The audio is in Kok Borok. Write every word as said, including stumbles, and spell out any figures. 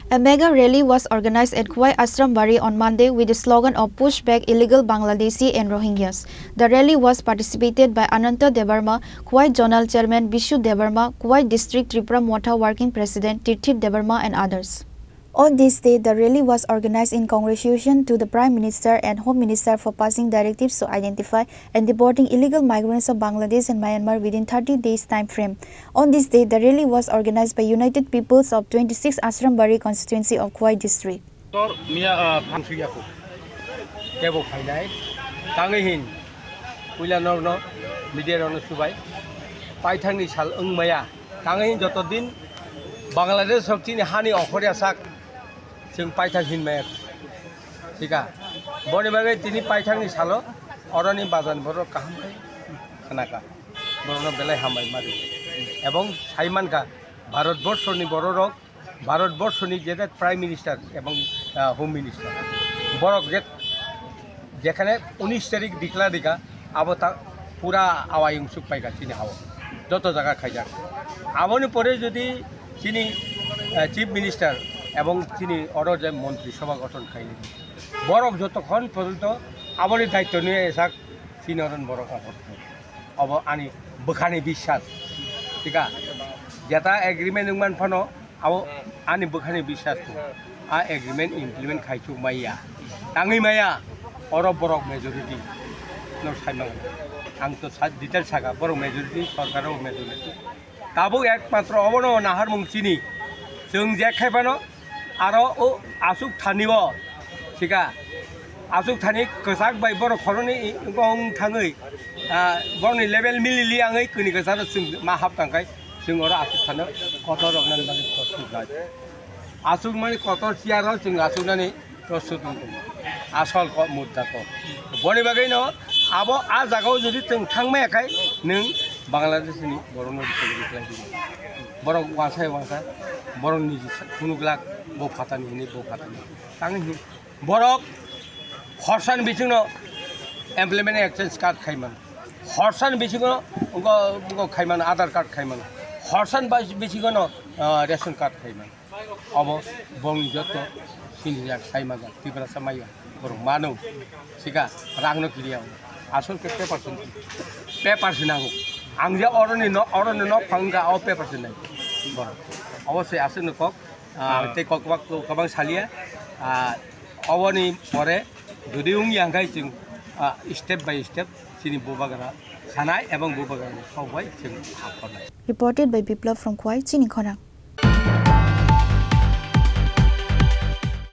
A mega rally was organized at Khowai Ashram Bari on Monday with the slogan of "Push back illegal Bangladeshi and Rohingyas." The rally was participated by Ananta Debbarma, Khowai Zonal Chairman Bishu Debbarma, Khowai District Tipra Motha Working President Tirthip Debbarma, and others. On this day, the rally was organized in congratulation to the Prime Minister and Home Minister for passing directives to identify and deporting illegal migrants of Bangladesh and Myanmar within thirty days time frame. On this day, the rally was organized by United Peoples of twenty-six Ashram Bari constituency of Khowai district. Tor miya, ah, phang suya ko. Kebo phainai. Tangwi hin. Puila norno media rokno subai. Paithangni sal wngmaya. Tangwi joto din Bangladesh rok chini hani okhorya sak chwng paithak hinmaya thika. Boni bagwi tini paithakni salo oroni bajan borok kaham khe khnaka. Borokno belai hambai mari. Ebong sai mankha Bharat borshoni bororok, Bharat borshoni je Prime Minister ebong, ah, Home Minister borok je Jekhane unis tarik declare rikha, abo ta pura awai wngsuk paikha chini hao. Joto jaga khaijak. Aboni pore jodi chini, eh, Chief Minister ebong chini oro je Montri Sabha gothon khaini, borok jotokhon porjonto aboni daitto niya esak chini oron borok ongkha. Obo ani bwkhani biswas. Thika? Jeta agreement wngman phano abo ani bwkhani biswas tong. A agreement implement khaichuk maya. Tangwi maya. Oro borok majority. No saimang. Ang to sa-, detail saka borok majority, sorkar o majority. Tabuk ekmatro obono naharmung chini. Chwng je khaibano aro o asuk thani bo. Thika? Asuk thani kwchak bai borok khoroni wng thangwi, ah, borokni level milili angwi kuni kwcharo chwng ma hap tangkai. Chwng oro aswk sano kotor rok nani bagwi prostuk nai. Aswk mani kotor chair rok chwng aswk nani prostuk wng tongo. Asol ko mudda ko. Boni bagwi no abo a jaga o jodi chwng thang maya khai nwng Bangladesh ni borok no rikha rikha lai di. Borok wansai wansa borok ni phunuk lak bo phatani hini bo phatani. Tang hi borok horsan bichingno employment exchange card khaiman, horsan bichingno ngo, ngo khaiman, Aadhaar card khaiman, horsan bai-, bichingno, ah, ration card khaiman. Obo bongni jotto sinijak, saimajak, Tiprasa maya borok mano sika rangno kiriya. Asol ke paper sin, paper sinango. Ang je oroni no, oroni nok phangka o paper sinai borok. Obo se aswkno kok. Ah, tei kok kwbak, kwbang salia. Ah, oboni pore jodi wngya hwnkhe chwng, ah, step by step chini bubagra sanai ebong bubagra kok bai chwng hapkor nai. Reported by Biplab from Khowai, Chini Khorang.